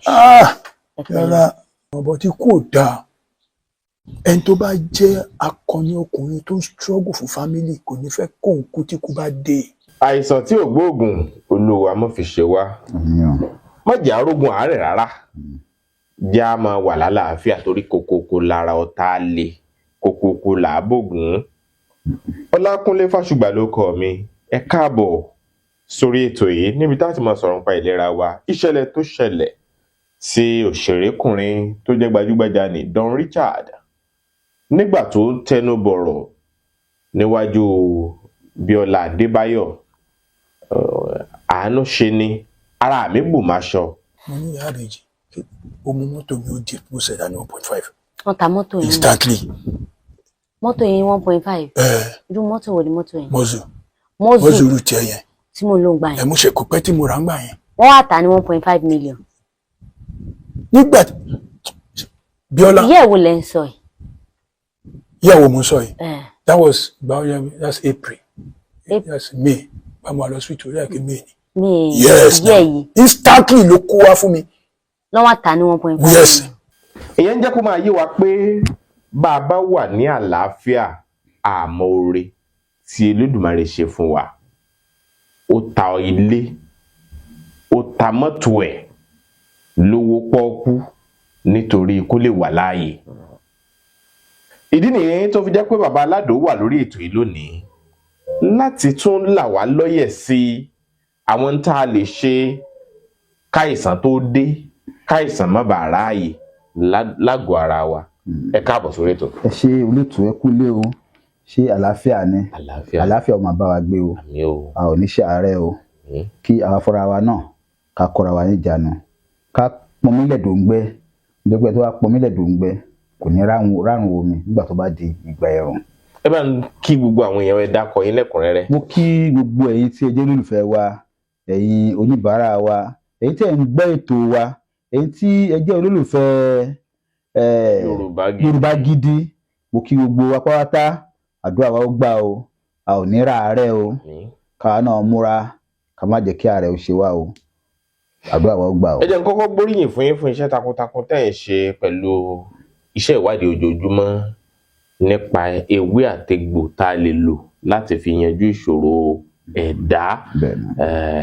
Ah! Ẹ pẹ̀lẹ́. Rárá, ọ̀bọ tí kò dáa. Ẹni tó bá jẹ́ akọni ọkùnrin tó ń struggle fún family kò ní fẹ́ kóun kú tí kú bá dé. Àìsàn tí ò gbóògùn, Olúwa má fi ṣe wá. Àmín o. Má jẹ́ arógun àárẹ̀ rárá, jẹ́ á máa wà lálàáfíà, torí kokoko lára ọ̀tá le, kokoko là á bògùn. Ọlákúnlé Fásùgbà ló kọ mi. Ẹ káàbọ̀ sórí ètò yìí níbi tá a ti máa sọ̀rọ̀ nípa ìlera wa. Ìṣẹ̀lẹ̀ tó ṣẹlẹ̀ sí òṣèrékùnrin tó jẹ́ gbajúgbajà ní Don Richard nígbà tó ń tẹnu bọ̀rọ̀ níwájú Bíọ́lá Adébáyọ̀, àánú ṣe ni ara mi bù máṣọ. Mo ní ìyá àbèjì, ó mú mọ́tò mi, ó di mo ṣẹ̀dá ní 1.5. Wọ́n ta mọ́tò yín? Instantly. Mọ́tò yín 1.5? Ẹ. Irú mọ́tò wo ni mọ́tò yẹn? Mọ́zù. Mọ́zù. Mọ́zù rú tiẹ̀ yẹn. Tí mo lò ń gbà Ẹ yẹn. mú ṣe kò pẹ́ tí mo rà ń gbà yẹn. Wọ́n wá tà ní 1.5 million? Nígbà Bíọ́lá. Ìyá ẹ̀ wo lẹ́ ń sọ yìí? Ìyàwó mo ń sọ yìí. Ẹ̀. That was gbà ó yẹ, that's April. That's May bá mo wà lọ sí ìtòrí àkè May ni. Ní Yes. ìyá yìí. Instantly ló kó wá fún mi. Lọ́wọ́ wá tà ní 1.5 Yes. million. Ìyẹn ń jẹ́ kó máa yé wa pé bá a bá wà ní àlàáfíà, àmọ́ oore tí Elédùmarè ṣe fún wa. Ó ta ilé, ó ta mọ́tò ẹ̀ lówó pọ́ọ́kú nítorí kó lè wà láàyè. Ìdí nìyẹn tó fi jẹ́ pé bàbá Aládò wà lórí ètò yìí lónìí láti tún là wá lọ́yẹ̀ sí àwọn tá a lè ṣe káìsàn tó dé, káìsàn má bàa ráàyè lágọ̀ọ́ ara wa. Ẹ káàbọ̀ sórí ètò. Ẹ ṣe olóòtú, ẹ kúlé o. Ṣé àlàáfíà ni? Àlàáfíà. Àlàáfíà ó máa bá wa gbé o. Àmín o. A ò ní ṣe àárẹ̀ o. Àmín. Kí àwa fúnra wa náà ká kóra wa níjàánu, ká pọnmílẹ̀ dòǹgbẹ, nítorí pé tó bá pọnmílẹ̀ dòǹgbẹ kò ní rárùn omi nígbà tó bá di ìgbà ẹ̀rùn. Ẹ bá ń kí gbogbo àwọn èèyàn, ẹ dákọ yín lẹ́kùnrẹ́rẹ́. Mo kí gbogbo ẹ̀yin tí ẹ jẹ́ olólùfẹ́ wa, ẹ̀yin oníbàárà wa, ẹ̀yin tí ẹ ń gbọ́ ètò wa, ẹ̀yin tí ẹ jẹ́ olólùfẹ́ Yorùbá Gidi. Yorùbá Gidi. Mo kí gbogbo wa pátá. Àdúrà wa ó gbà o, a ò ní ràárẹ̀ o. Àmín. Káwa náà múra, ká má jẹ́ kí àárẹ̀ ó ṣe wá o. Àdúrà wa ó gbà o. Ẹ jẹ́ n kọ́kọ́ gbóríyìn fún yín fún iṣẹ́ takuntakun tẹ́ ẹ̀ ń ṣe pẹ̀lú iṣẹ́ ìwádìí ojoojúmọ́ nípa ewé àtegbò tá a lè lò láti fi yanjú ìṣòro ẹ̀dá. Bẹ́ẹ̀ni,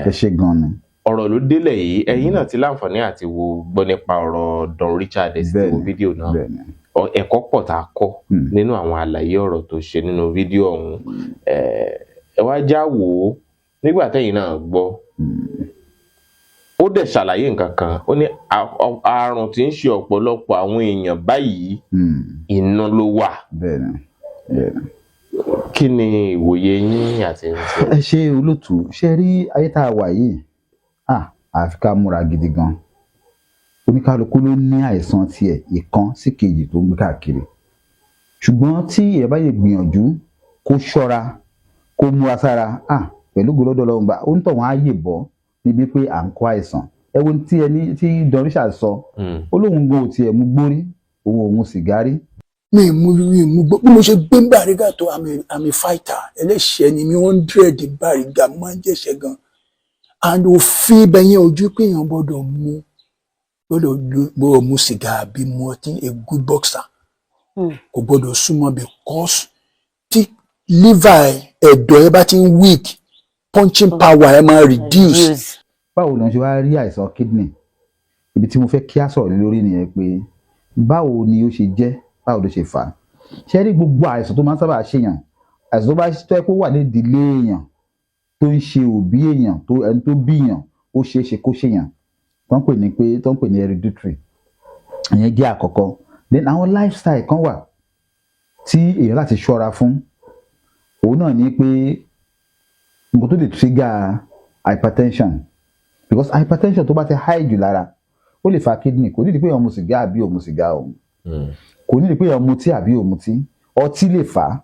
ẹ ṣé gan ni. Ọ̀rọ̀ ló délẹ̀ yìí. Ẹ̀yin náà ti láǹfààní àti wo gbọ́ nípa ọ̀rọ̀ Don Richard, ẹ sì ti wo fídíò náà. Ẹ̀kọ́ pọ̀ tá a kọ́ nínú àwọn àlàyé ọ̀rọ̀ tó ṣe nínú fídíò ọ̀hún. Ẹ wá já wò ó nígbà tẹ́yin náà gbọ́. Ó dẹ̀ ṣàlàyé nǹkan kan, ó ní àrùn tí ń ṣe ọ̀pọ̀lọpọ̀ àwọn èèyàn báyìí, inú ló wà. bẹ́ẹ̀ni bẹ́ẹ̀ni. Kí ni ìwòye yín àti Ẹ ṣe olóòtú. Ṣe rí ayé tá a wà yìí, ah, àfi ká múra gidi gan. Oníkálukú ló ní àìsàn tiẹ̀ ìkan sí kejì tó ń gbé káàkiri, ṣùgbọ́n tí èèyàn bá yẹ gbìyànjú kó ṣọ́ra, kó múra sára, ah, pẹ̀lú gbọ́dọ̀ lọ́wọ́ bá ó ń tọ̀ wọ́n á yè bọ́ níbi pé à ń kó àìsàn. Ẹ wo tí ẹni tí Don Richard sọ, ó lóun gan ò tiẹ̀ mú gbórí, òun ò mu sìgá rí. Mi mú gbọ́ bí mo ṣe gbé Bàrígà tó. I'm a fighter, ẹlẹ́ṣẹ̀ ni mi. 100 Bàrígà, mo máa ń jẹ̀ṣẹ̀ gan, and òfin ibẹ̀ yẹn ojú pé èèyàn gbọ́dọ̀ mu sìgá àbí mu ọtí. A good boxer kò gbọ́dọ̀ súnmọ́, because tí liver ẹ, ẹ̀dọ̀ ẹ bá ti ń weak, punching power ẹ máa reduce. Reduce. Báwo ló ń ṣe wá rí àìsàn kidney? Ibi tí mo fẹ́ kí á sọ̀rọ̀ lé lórí nìyẹn, pé báwo ni ó ṣe jẹ́, báwo ló ṣe fà á? Ṣé rí gbogbo àìsàn tó máa ń sábà ṣèyàn, àìsàn tó bá tó yẹ kó wà ní ìdílé èèyàn, tó ń ṣe òbí èèyàn, tó ẹni tó bí èèyàn, ó ṣeé ṣe kó ṣèyàn, tó ń pè ní pé tó ń pè ní hereditary. Ìyẹn jẹ́ àkọ́kọ́. Then àwọn lifestyle kan wà tí èèyàn láti ṣọ́ra fún. Òun náà ní pé nǹkan tó lè trigger hypertension, because hypertension tó bá ti high jù lára, ó lè fa kidney. Kò nídìí pé èèyàn mu sìgá àbí ò mu sìgá o, kò nídìí pé èèyàn mutí àbí ò mutí. Ọtí lè fà á,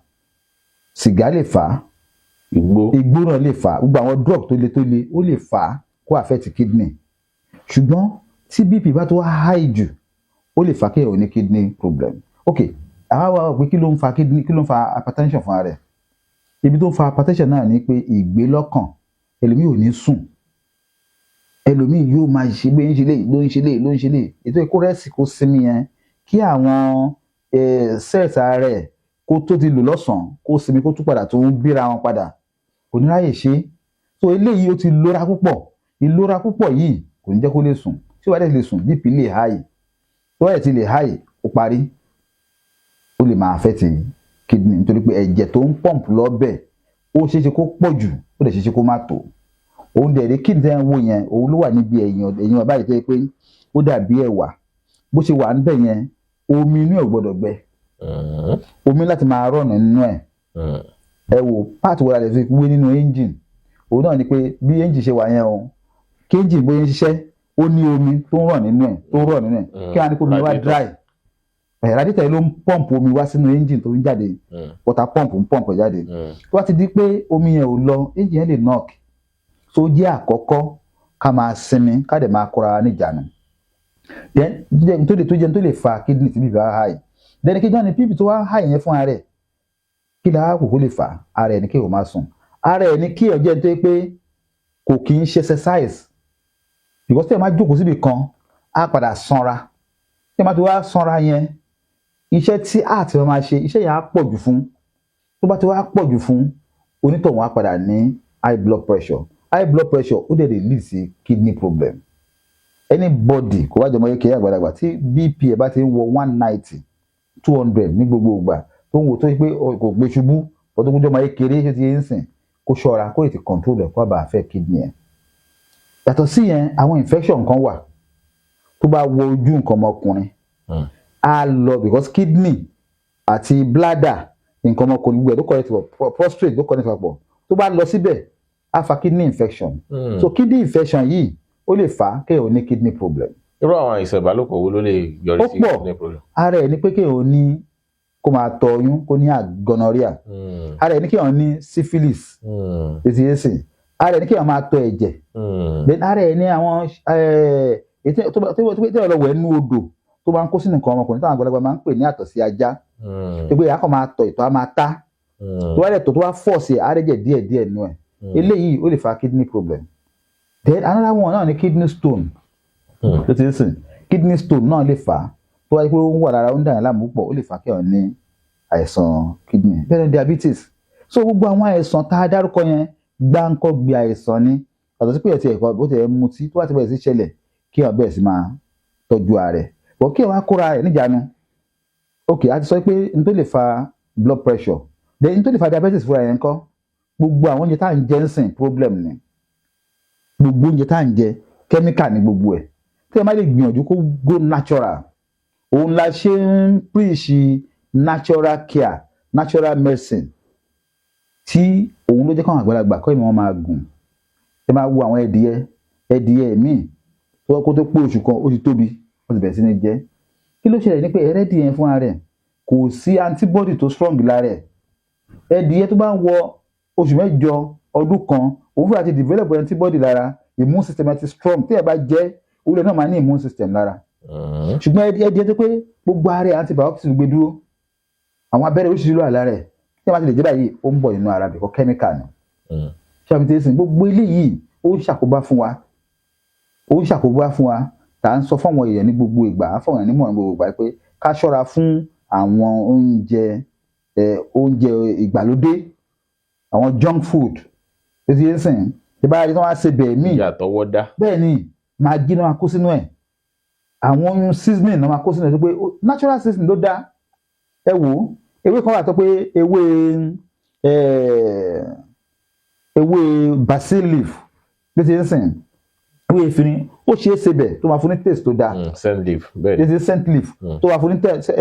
sìgá lè fà á. Igbó. Igbó náà lè fà á. Gbogbo àwọn drug tó le tó le, ó lè fà á kó affect kidney. Ṣùgbọ́n tí BP bá tó wá high jù, ó lè fà á kéèyàn ó ní kidney problem. Ok, àwa wá wò pé kí ló ń fa kidney, kí ló ń fa hypertension fún ara rẹ̀? Ibi tó ń fa hypertension náà ni pé ìgbélọ́kàn. Ẹlòmíì ò ní sùn. Ẹlòmíì yóò máa ṣe bí ń ṣe léyìí ló ń ṣe léyìí ló ń ṣe léyìí. Ètò ìkó rest, kó sinmi yẹn, kí àwọn cells ara ẹ̀ kó tó ti lò lọ́sàn-án, kó sinmi, kó tún padà tó ń gbéra wọn padà, kò ní ráyè ṣe. So eléyìí, ó ti lóra púpọ̀. Ìlóra púpọ̀ yìí kò ní jẹ́ kó lè sùn. Tí wàá dẹ̀ lè sùn, BP lè high. Tó bá dẹ̀ ti lè high, ó parí, ó lè máa affect kidney, nítorí pé ẹ̀jẹ̀ tó ń pump lọ́bẹ̀, ó ṣeéṣe kó pọ̀ jù, ó dẹ̀ ṣeéṣe kó má tó. Òun dẹ̀ rí, kidney tẹ́ ń wò yẹn, òun ló wà níbi ẹ̀yìn ẹ̀yìn wa báyìí, tó yẹ pé ó dàbí ẹ̀wà bó ṣe wà níbẹ̀ yẹn. Omi inú ẹ̀ ò gbọ́dọ̀ gbẹ. Omi láti máa rọ̀nà nínú ẹ̀. Ẹ wò, part wo la lè fi wé nínú engine? Òun náà ni pé bí engine ṣe wà yẹn o, kí engine bóyá ń ṣiṣẹ́, ó ní omi tó ń rọ̀ nínú ẹ̀, tó ń rọ̀ nínú ẹ̀. Kí wọ́n á ní kó omi wá Radiator. dry ẹ̀. Radiator yìí ló ń pump omi wá sínú engine tó ń jáde. Water pump ń pump ẹ̀ jáde. Tó bá ti di pé omi yẹn ò lọ, engine yẹn lè knock. So jẹ́ àkọ́kọ́, ká máa sinmi, ká dẹ̀ máa kóra níjànú. Then jíjẹ tó lè tó jẹun tó lè fa kidney tí BP bá high. Then kí ni BP tó wá high yẹn fúnra rẹ̀, kí la kò kó lè fà á? Ara ẹ̀ ní kí o máa sùn, ara ẹ̀ ní kí ẹ̀ jẹ́ tó yẹ pé kò kì í ṣe exercise, because tí ẹ máa jókòó síbi kan, á padà sanra. Tí ẹ máa ti wá sanra yẹn, iṣẹ́ tí heart máa ṣe, iṣẹ́ yẹn á pọ̀ jù fún. Tó bá ti wá pọ̀ jù fún onítọ̀hún, á padà ní high blood pressure. High blood pressure, ó dẹ̀ lè lead sí kidney problem. Anybody, kò wá jọmọ kékeré, àgbàlagbà, tí BP ẹ̀ bá ti ń wọ 190, 200 ní gbogbo ìgbà, tó ń wò tó yẹ pé kò gbé ṣubú, ọdún kújọ́ ọmọ kékeré ṣé ti ń sìn, kó ṣọ́ra, kó lè ti control ẹ̀, kó bá affect kidney ẹ̀. Yàtọ̀ sí yẹn, àwọn infection kan wà tó bá wọ ojú nǹkan ọmọkùnrin, á lọ, because kidney àti bladder, nǹkan ọmọkùnrin, gbogbo ẹ̀ ló connect pọ̀, prostate ló connect papọ̀. Tó bá lọ síbẹ̀, á fa kidney infection. So kidney infection yìí, ó lè fà á kéèyàn ní kidney problem. Irú àwọn àìsàn ìbálòpọ̀ wo ló lè yọrí Ó sí pọ̀. kidney problem? Ara ẹ̀ ní pé kéèyàn ní kó máa tọ ọyún, kó ní gonorrhea. Ara ẹ̀ ní kéèyàn ní syphilis. Ètò yẹn sìn, ara ẹ̀ ní kéèyàn máa tọ ẹ̀jẹ̀. Then ara ẹ̀ ní àwọn ètò tó lọ wẹ̀ nínú odò, tó máa ń kó sínú nǹkan ọmọkùnrin, táwọn àgbàlagbà máa ń pè ní àtọ̀sí ajá. Tó pé àkọ́ máa tọ̀, ìtọ̀ á máa tá. Tó bá dẹ̀ tọ̀, tó bá fọ̀ sí àárẹ̀jẹ̀ díẹ̀ díẹ̀ nínú ẹ̀. Eléyìí, ó lè fa kidney problem. Then another one náà ní kidney stone. Tó ti ń sìn, kidney stone náà lè fà á. Tó wáyé pé ó ń wà lára, ó ń dàyàn láàmú pọ̀, ó lè fà á kéèyàn ní àìsàn kidney. Bẹ́ẹ̀ ni diabetes. So gbogbo àwọn àìsàn tá a dárúkọ yẹn, gbáǹkọ́gbé àìsàn ni. Yàtọ̀ sí pé ẹ̀ ti ẹ̀kọ́ bó ti ẹ̀ mutí, tó bá ti bẹ̀rẹ̀ sí ṣẹlẹ̀, kí ẹ̀ bẹ̀rẹ̀ sí máa tọ́jú ara rẹ̀ bọ́, kí ẹ̀ wá kóra rẹ̀ níjàánu. Ok, a ti sọ pé n tó lè fa blood pressure, then n tó lè fa diabetes fúnra yẹn ńkọ́? Gbogbo àwọn oúnjẹ tá à ń jẹ ń sìn, problem ni. Gbogbo oúnjẹ tá à ń jẹ, chemical ni gbogbo ẹ̀. Tí ẹ má lè gbìyànjú kó go natural, òun la ṣe ń preach natural care, natural medicine, tí òun ló jẹ́ káwọn àgbàlagbà kọ́ ìmọ̀ wọn máa gùn. Ẹ máa wo àwọn ẹdìyẹ, ẹdìyẹ míì tó kó tó pé oṣù kan, ó ti tóbi, ó ti bẹ̀rẹ̀ sí ní jẹ. Kí ló ṣẹlẹ̀? Ní pé ẹrẹ́dìyẹ yẹn fúnra rẹ̀, kò sí antibody tó strong lára ẹ̀. Ẹdìyẹ tó bá ń wọ oṣù 8, ọdún kan, òun fúnra ti develop antibody lára, immune system ti strong. Tí ẹ bá jẹ́, òun náà máa ní immune system lára. Ṣùgbọ́n ẹdìyẹ tó pé gbogbo ara ẹ̀, antibiotics gbé dúró, àwọn abẹ́rẹ́ oríṣiríṣi ló wà lára ẹ̀, tí ẹ bá ti lè jẹ́ báyìí, ó ń bọ̀ nínú ara bìkọ́ chemical ni. Ṣé àmì tẹ́sán? Gbogbo eléyìí, ó ń ṣàkóbá fún wa, ó ń ṣàkóbá fún wa. Tá à ń sọ fún àwọn èèyàn ní gbogbo ìgbà, à ń fún àwọn èèyàn nímọ̀ràn gbogbo ìgbà pé ká ṣọ́ra fún àwọn oúnjẹ oúnjẹ ìgbàlódé, àwọn junk food tó ti yé sìn. Tí bá yẹ kí wọ́n á ṣe bẹ́ẹ̀ míì. Ìyá àtọwọ́dá. Bẹ́ẹ̀ ni, Maggi náà máa kó sínú ẹ̀, àwọn seasoning náà máa kó sínú ẹ̀, tó pé natural seasoning ló dá. Ẹ wò ó, ewé kan wà tó pé ewé basil leaf ló ti ń sìn, ewé efinrin, ó ṣeé ṣe bẹ̀ tó máa fún ní taste tó dáa. Scent leaf, bẹ́ẹ̀ ni. Ṣe scent leaf tó máa fún ní taste.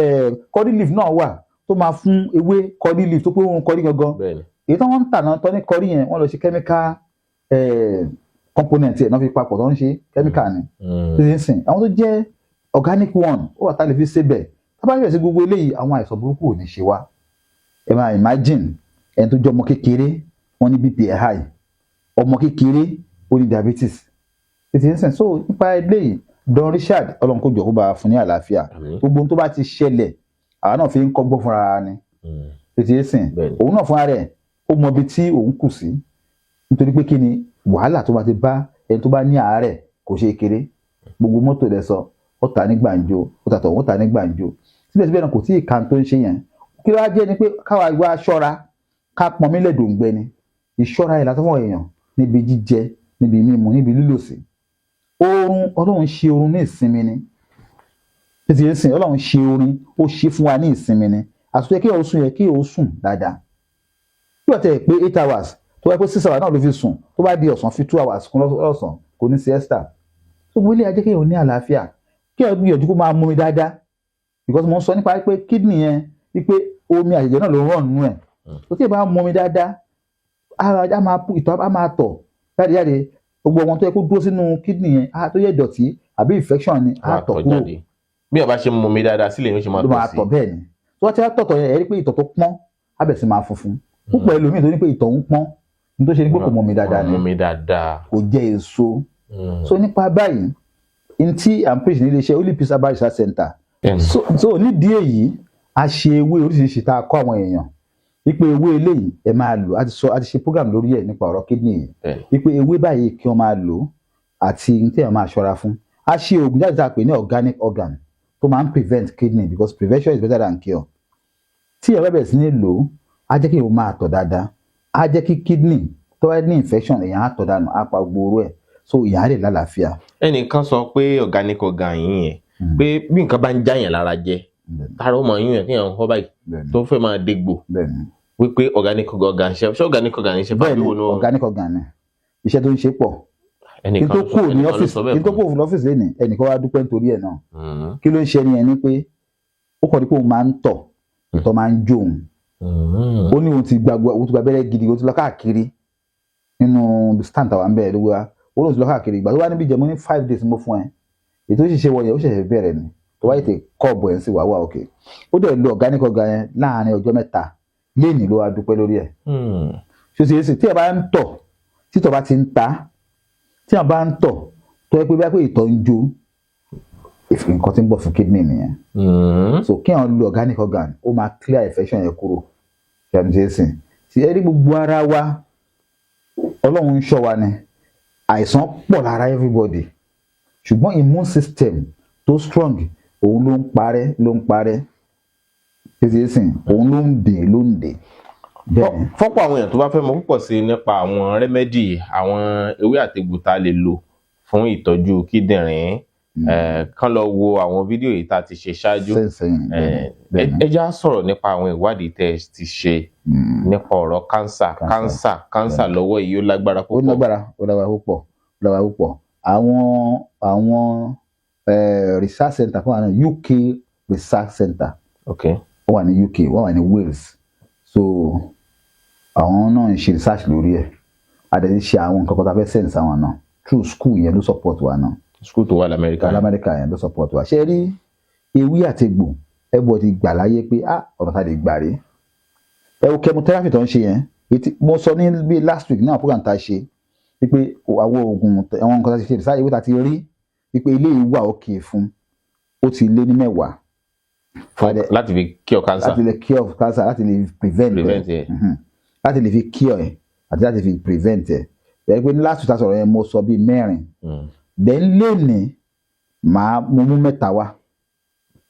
Curry leaf náà wà tó máa fún ewé curry leaf, tó pé òun curry gangan. Bẹ́ẹ̀ ni. Èyí tí wọ́n ń tà náà tọ́ ní curry yẹn, wọ́n lọ ṣe chemical component ẹ̀ náà fi papọ̀ tó ń ṣe chemical ni. Tó ti ń sìn, àwọn tó jẹ́ organic one, ó wà tá a lè fi ṣe bẹ̀. Tá bá bẹ̀rẹ̀ sí gbogbo eléyìí, àwọn àìsàn burúkú ò ní ṣe wá. Ẹ máa imagine ẹni tó jẹ́ ọmọ kékeré, wọ́n ní BP ẹ̀ high, ọmọ kékeré, ó ní diabetes. Tó ti ń sìn, so nípa eléyìí, Don Richard, Ọlọ́run kó jọ kó bá a fún ní àlàáfíà. Àmín. Gbogbo ohun tó bá ti ṣẹlẹ̀, àwa náà fi ń kọ́gbọ́n fúnra wa ni. Tó ti ń sìn, òun náà fúnra rẹ̀, ó mọ ibi tí òun kù sí, nítorí pé kí ni wàhálà tó bá ti bá ẹni tó bá ní àárẹ̀. Kò ṣe é kéré. Gbogbo mọ́tò rẹ̀ sọ, ó tà ní gbàǹjo, ó tà tọ̀, ó tà ní gbàǹjo. Síbẹ̀síbẹ̀ náà, kò tí ì kan tó ń ṣe yẹn. Kí ló wá jẹ́ ni pé káwa wá ṣọ́ra, ká pọn mílẹ̀ dòǹgbẹ ni. Ìṣọ́ra yìí látọ́ fún èèyàn níbi jíjẹ, níbi mímu, níbi lílò sí. Oorun, Ọlọ́run ṣe oorun ní ìsinmi ni. Títí ń sìn, Ọlọ́run ṣe oorun, ó ṣe fún wa ní ìsinmi ni. Àtúntò kí o sùn yẹ kí o sùn dáadáa. Bí wọ́n tẹ̀ pé 8 hours, tó wáyé pé 6 hours náà ló fi sùn, tó bá di ọ̀sán, fi 2 hours kún lọ́sàn, kò ní siesta. Tó gbogbo ilé ajé, kéèyàn ní àlàáfíà, kí ẹ gbìyànjú kó máa mumi dáadáa, because mo ń sọ nípa pé kidney yẹn, wípé omi àjẹjẹ náà ló ń rọ̀ nínú ẹ̀. Tó tí ẹ bá mumi dáadáa, ara á máa ìtọ̀ á máa tọ̀ jáde jáde. Gbogbo ọmọ tó yẹ kó dúró sínú kidney yẹn á tó yẹ ìdọ̀tí àbí infection ni, á tọ̀ kúrò. Bí ọba ṣe mumi dáadáa sílẹ̀, yóò ṣe máa ló tọ̀ máa sí. Tọ̀ bẹ́ẹ̀ ni. Tó bá ti wá tọ̀tọ̀ yẹn, ẹ rí pé ìtọ̀ tó pọ́n á bẹ̀ sí máa funfun púpọ̀. Ẹlòmíì tó ní pé ìtọ̀ ń pọ́n ní, tó ṣe ní pé kò mumi dáadáa ni. Mumi dáadáa. Kò jẹ èso. So nípa báyìí, n tí à ń preach ní iléeṣẹ́ Holy Peace Herbal Research Center. So nídìí èyí, a ṣe ewé oríṣiríṣi tá a kọ́ àwọn èèyàn wípé ewé eléyìí ẹ máa lò. A ti sọ, a ti ṣe program lórí ẹ̀ nípa ọ̀rọ̀ kidney yìí, wípé ewé báyìí kí wọ́n máa lò àti ní tí èèyàn máa ṣọ́ra fún. A ṣe oògùn jáde tá a pè ní organic organ, tó máa ń prevent kidney, because prevention is better than cure. Tí èèyàn bá bẹ̀rẹ̀ sí ní lò ó, á jẹ́ kí èèyàn máa tọ̀ dáadáa, á jẹ́ kí kidney tó bá ní infection, èèyàn á tọ̀ dànù, á pa gbòòrò ẹ̀, so èèyàn á lè lálàáfíà. Ẹnìkan sọ pé organic organ yìí yẹn, pé bí nǹkan bá ń jáyàn lára jẹ, tára ó máa yún yàn, kéèyàn ń họ́ báyìí, tó fẹ́ máa dégbò, wípé organic organ ṣe organic organ ṣe Bẹ́ẹ̀ni. Fàbí wo ni? Organic organ ni. Iṣẹ́ tó ń ṣe pọ̀. Kí n Ẹnìkan tó kúrò ní ẹnìkan ló ọ́fíìsì sọ bẹ́ẹ̀ kí n tó fún kúrò ní ọ́fíìsì lẹ́nìí, ẹnìkan wá dúpẹ́ nítorí ẹ̀ náà. mi. Kí ló ń ṣe ẹni yẹn ni pé ó kàn ní pé òun máa ń tọ̀, ìtọ̀ máa ń jó òun. Ó ní òun ti gbàgbọ́, òun ti gba abẹ́rẹ́ gidi, òun ti lọ káàkiri nínú stand àwọn abẹ́rẹ́ ló wá. Ó lóun ti lọ káàkiri. Ìgbà tó wá níbi jẹ́, mo ní 5 days mo fún ẹ. Ètò ìṣiṣẹ́ wọ yẹn, ó ṣẹ̀ṣẹ̀ bẹ̀rẹ̀ ni. Tó wáyé tè kọ́ọ̀bù ẹ̀ ń sì wá wá òkè. Ó dẹ̀ lo organic organ yẹn láàárín ọjọ́ 3 léènì, ló wá dúpẹ́ lórí ẹ̀. Ṣe ṣe tí ẹ bá ń tọ̀, títọ̀ bá ti ń ta, tí ẹ bá ń tọ̀ tó yẹ pé bí wọ́n pé ìtọ̀ ń jó, nǹkan tí ń bọ̀ fún kidney nìyẹn. So kí àwọn lo organic organ, ó máa clear infection yẹn kúrò. Ṣe ṣe sìn tí ẹ rí gbogbo ara wa, Ọlọ́run ń ṣọ́ wa ni. Àìsàn pọ̀ lára everybody, ṣùgbọ́n immune system tó strong, òun ló ń parẹ́, ló ń parẹ́ títí sìn, òun ló ń dè, ló ń dè bẹ́ẹ̀ ni. Fọ́pọ̀ àwọn èèyàn tó bá fẹ́ mọ̀ púpọ̀ sí i nípa àwọn remedy, àwọn ewé àtegbò tá a lè lò fún ìtọ́jú kíndìnrín, kán lọ wo àwọn fídíò yìí tá a ti ṣe ṣáájú. Sẹ́yìn. Ẹ já sọ̀rọ̀ nípa àwọn ìwádìí tẹ́ ẹ ti ṣe nípa ọ̀rọ̀ cancer. Cancer, cancer lọ́wọ́ yìí, ó lágbára Ó púpọ̀. lágbára, ó lágbára púpọ̀, ó lágbára púpọ̀. Àwọn research center fún àwọn UK research center, wọ́n wà ní UK, wọ́n wà ní Wales. So àwọn náà ń ṣe research lórí ẹ̀. A dẹ̀ ti ṣe àwọn nǹkan kan tá a fẹ́ send sáwọn náà through school yẹn ló support wa náà. School tó wà lamẹ́ríkà. Lamẹ́ríkà yẹn ló support wa. Ṣé rí ewé àti egbò, ẹgbọ́ ti gbà láyé pé ah, ọ̀nà tá a lè gbà rí. Ẹ wo chemotherapy tó ń ṣe yẹn. Mo sọ ní bí last week náà, program tá a ṣe, wípé àwọn oògùn, àwọn nǹkan tá a ti ṣe research, ewé tá a ti rí wípé ilé yìí wà òkè fún, ó ti lé ní 10. Láti fi cure cancer. Láti lè cure cancer, láti lè prevent Prevent ẹ̀. Láti lè fi cure ẹ̀ àti láti fi prevent ẹ̀. Ẹ pé ní last week tá a sọ̀rọ̀ yẹn, mo sọ bíi mẹ́rin. Then lónìí, màá mo mú mẹ́ta wá.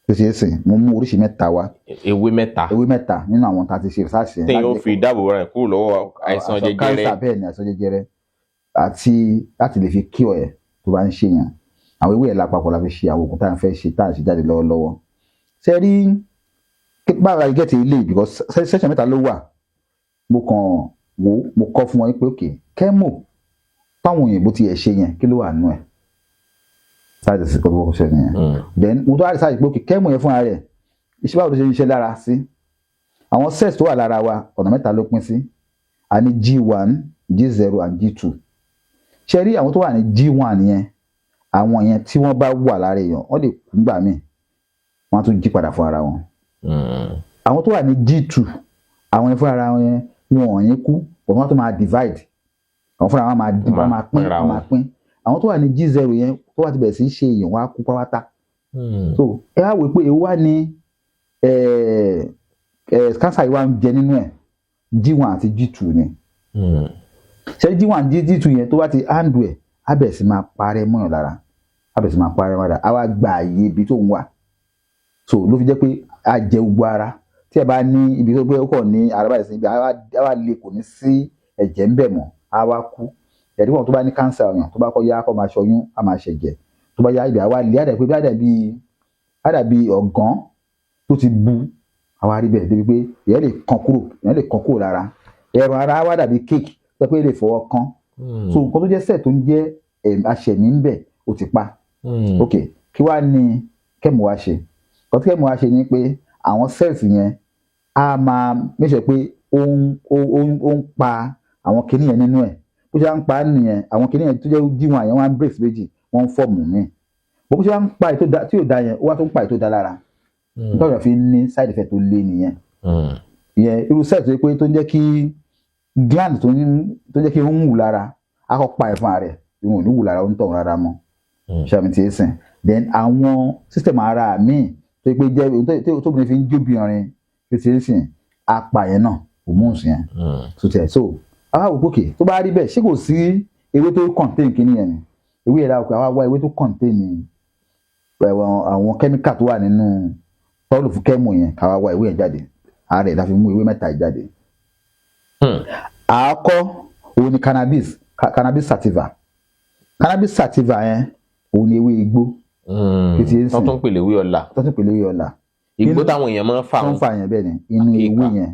Tó ṣe é sìn, mo mú oríṣi mẹ́ta wá. Ewé mẹ́ta. Ewé mẹ́ta nínú àwọn tá a ti ṣe research yẹn. Téèyàn ó fi dáàbò rẹ̀ kúrò lọ́wọ́ àìsàn jẹjẹrẹ. Cancer, bẹ́ẹ̀ ni, àìsàn jẹjẹrẹ àti láti lè fi cure ẹ̀ tó bá ń ṣèyàn. Àwọn ewé ẹ̀ lápapọ̀ la fi ṣe àwọn oògùn tá à ń fẹ́ ṣe, tá à ń ṣe jáde lọ́wọ́lọ́wọ́. Ṣe rí báwo la get ilé, because section mẹ́ta ló wà. Mo kàn wò, mo kọ́ fún wọn pé ok, chemo táwọn òyìnbó ti ẹ̀ ṣe yẹn, kí ló wà nínú ẹ̀? Sáàjì sí kọ́ tó ṣe nìyẹn. Then mo tó wá research pé ok, chemo yẹn fúnra rẹ̀, iṣẹ́ báwo ló ṣe ń ṣe lára sí àwọn cells tó wà lára wa? Ọ̀nà mẹ́ta ló pín sí. A ní G1, G0 and G2. Ṣe rí àwọn tó wà ní G1 yẹn, àwọn yẹn tí wọ́n bá wà lára èèyàn, wọ́n lè kú gbà míì, wọ́n á tún jí padà fún ara wọn. Àwọn tó wà ní G2, àwọn yẹn fún ara wọn yẹn, wọn ò ní kú, but wọ́n tún máa divide. Àwọn fúnra wọn máa wọ́n máa pín, wọ́n máa pín. Àwọn tó wà ní G0 yẹn, tó wà ti bẹ̀rẹ̀ sí í ṣe èèyàn, wọ́n á kú pátápátá. So ẹ wá wò pé èwo wá ní cancer yìí wá ń jẹ nínú ẹ̀? G1 àti G2 ni. Ṣé G1, G2 yẹn, tó bá ti handle ẹ̀, Á bẹ̀rẹ̀ sí máa parẹ́ mọ́yàn lára, á bẹ̀rẹ̀ sí máa parẹ́ mọ́yàn lára, á wá gba àyè ibi tó ń wà. So ló fi jẹ́ pé á jẹ gbogbo ara. Tí ẹ bá ní ibi tó gbé, ó kàn ní ara báyìí sí ibi, á wá le, kò ní sí ẹ̀jẹ̀ ń bẹ̀ mọ́, á wá kú. Ẹ̀rí wọn tó bá ní cancer ọyàn, tó bá kọ́ yá, kó máa ṣọyún, á máa ṣẹ̀jẹ̀. Tó bá yá, ibẹ̀ á wá le, á dà pé á dàbí ọ̀gán tó ti bu, àwa rí bẹ́ẹ̀ débi pé èèyàn lè kàn kúrò lára. Ẹ̀rọ ara á wá dàbí cake tó pé lè fọwọ́ kàn. So nǹkan tó jẹ́ cell tó ń jẹ́ aṣẹ̀mí ń bẹ̀, ó ti pa. Ok, kí wàá ní chemo wá ṣe? Nǹkan tí chemo wá ṣe ni pé àwọn cells yẹn, á máa make sure pé ó ń pa àwọn kinní yẹn nínú ẹ̀. Bó ṣe wá ń pa á nìyẹn, àwọn kinní yẹn tó jẹ́ G1 yẹn, wọ́n á break méjì, wọ́n ń form míì. Bó ṣe wá ń pa ètò tí ò da yẹn, ó wá tó ń pa ètò da lára. Nítorí wọ́n fi ní side effect tó lé nìyẹn. Ìyẹn irú cell tó yẹ pé tó ń jẹ́ kí gland tó ń jẹ́ kí irun wù lára, á kọ́ pa ẹ̀fọn rẹ̀, irun ò ní wù lára ó ń tọ̀ rárá mọ́. Ṣàmì tí ń sìn? Then àwọn system ara míì tó yẹ pé jẹ́ tóbìnrin fi ń jóbìnrin tó ti ń sìn, á pa yẹn náà, hormones yẹn. So tẹ̀ so àwa wò pókè tó bá rí bẹ́ẹ̀, ṣé kò sí ewé tó contain kíní yẹn ni? Ewé yẹn láwùjọ, àwa wá ewé tó contain àwọn chemical tó wà nínú tọ́lù fún chemo yẹn, káwa wá ewé yẹn jáde. Ààrẹ la fi mú ewé mẹ́ta yìí jáde. Àkọ́kọ́ òun ni cannabis, cannabis sativa. Cannabis sativa yẹn, òun ni ewé igbó. Títí ń sìn. Wọ́n tún pèlè wí ọ̀la. Tó tún pèlè ewé ọ̀la. Igbó táwọn èèyàn máa ń fà. Tó ń fà yẹn, bẹ́ẹ̀ ni. Inú Àkíkà. ewé yẹn,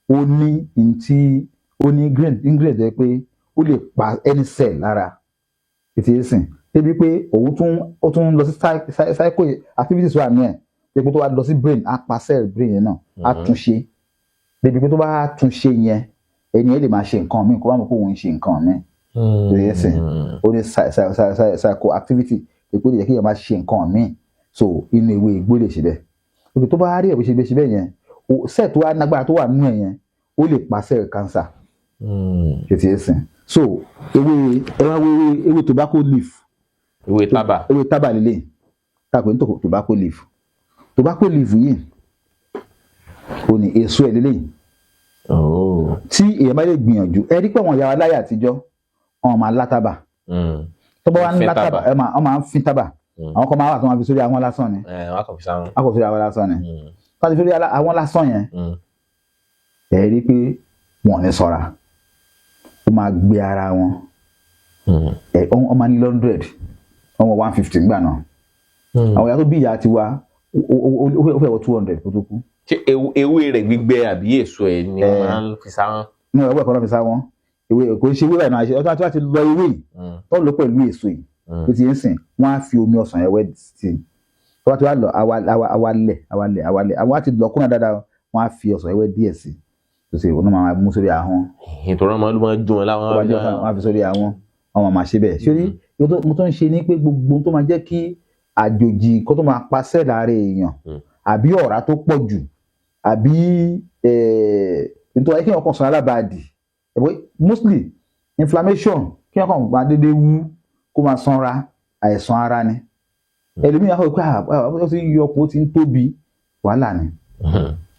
ó ní ntí, ó ní green ingredient jẹ́ pé ó lè pa any cell lára. Títí ń sìn, débi pé òun tún ó tún lọ sí psycho activities wà nù ẹ̀, débi pé tó wá lọ sí brain, á pa cell brain yẹn náà, á tún ṣe. Débi pé tó bá tún ṣe yẹn, ẹni yẹn lè máa ṣe nǹkan míì kó má mọ̀ pé òun ń ṣe nǹkan míì. Títí ń sìn, ó ní psycho activity pé ó lè jẹ́ kí èèyàn máa ṣe nǹkan míì. So inú ewé igbó lè ṣe bẹ́ẹ̀. Òkè tó bá rí ẹ̀ bó ṣe bẹ́ẹ̀ ṣe bẹ́ẹ̀ yẹn, cell tó wá nágbára tó wà nínú ẹ̀ yẹn, ó lè pa cell cancer. Ṣe ti ẹ̀ sìn? So ewé, ẹ wá wo ewé tobacco leaf. Ewé tábà. Ewé tábà lélẹ̀ tá a pè ní tobacco leaf. Tobacco leaf yìí, ó ní èso ẹ̀ lélẹ̀. Tí èèyàn bá lè gbìyànjú, ẹ rí pé àwọn ìyá wa láyé àtijọ́, wọn máa látàbà. Tó bá wà ní Fín látàbà, tábà. ẹ máa wọn máa ń fín tábà. Àwọn kan máa wà tó máa fi sórí àwọn lásán ni. Ẹ wọn kàn fi sáwọn. Wọn kò sórí àwọn lásán ni. Tó bá ti sórí àwọn lásán yẹn, ẹ rí pé wọn ò ní ṣọ́ra, ó máa gbé ara wọn. Ẹ wọ́n máa ní 100, wọ́n wọ 150 nígbà náà. Àwọn ìyá tó bí ìyá tiwa, ó fẹ́ wọ 200 kó tó kú. Ṣé ewé rẹ̀ gbígbẹ àbí èso ẹ̀ ni wọ́n máa ń fi sáwọn? Ní ọwọ́ ẹ̀kọ́ náà fi sá wọn. Ewé kò ń ṣe ewé báyìí náà, ọtọ́ àti wá ti lọ ewé yìí, tó lọ pẹ̀lú èso yìí, tó ti ń sìn, wọ́n á fi omi ọsàn ẹ̀wẹ́ sí i. Tó bá ti wá lọ, àwa lẹ̀, àwa lẹ̀, àwa lẹ̀, àwa ti lọ kúnà dáadáa, wọ́n á fi ọsàn ẹ̀wẹ́ díẹ̀ sí i, tó ṣe òun náà máa mú sórí ahọ́n. Ìtọ́rọ máa ń máa dùn wọn láwọn. Tó bá jẹ́ ọsàn, wọ́n á fi sórí ahọ́n, wọ́n máa ṣe bẹ́ẹ̀. Ṣé mo tó ń ṣe ni pé gbogbo tó máa jẹ́ kí àjòjì kó tó máa pa cell ara èèyàn, àbí ọ̀rá tó pọ̀ jù, àbí nítorí kí èèyàn kàn sọ alábàádì, mostly inflammation, kí èèyàn kàn máa dédé wú, kó máa sanra, àìsàn ara ni. Ẹlòmíì á fọ pé, "Ah, ó ti ń yọ ọkùn, ó ti ń tóbi." Wàhálà ni.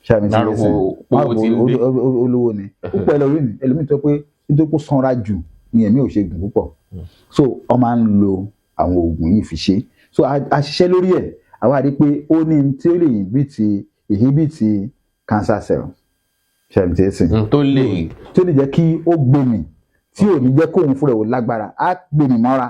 Ṣáà ti Lárúkọ owó ti ń dé. Olówó ni púpọ̀. Ẹlòmíì tó pé nítorí pé ó sanra jù ni ẹ̀mí ò ṣe gùn púpọ̀. So wọ́n máa ń lo àwọn oògùn yìí fi ṣe. So a ṣiṣẹ́ lórí ẹ̀, àwa rí i pé ó ní tí ó lè inhibit cancer cell. Ṣáà ti sìn? Tó lè. Tí ó lè jẹ́ kí ó gbèmí, tí ò ní jẹ́ kóun fúnra ẹ̀ ò lágbára, á gbèmí mọ́ra.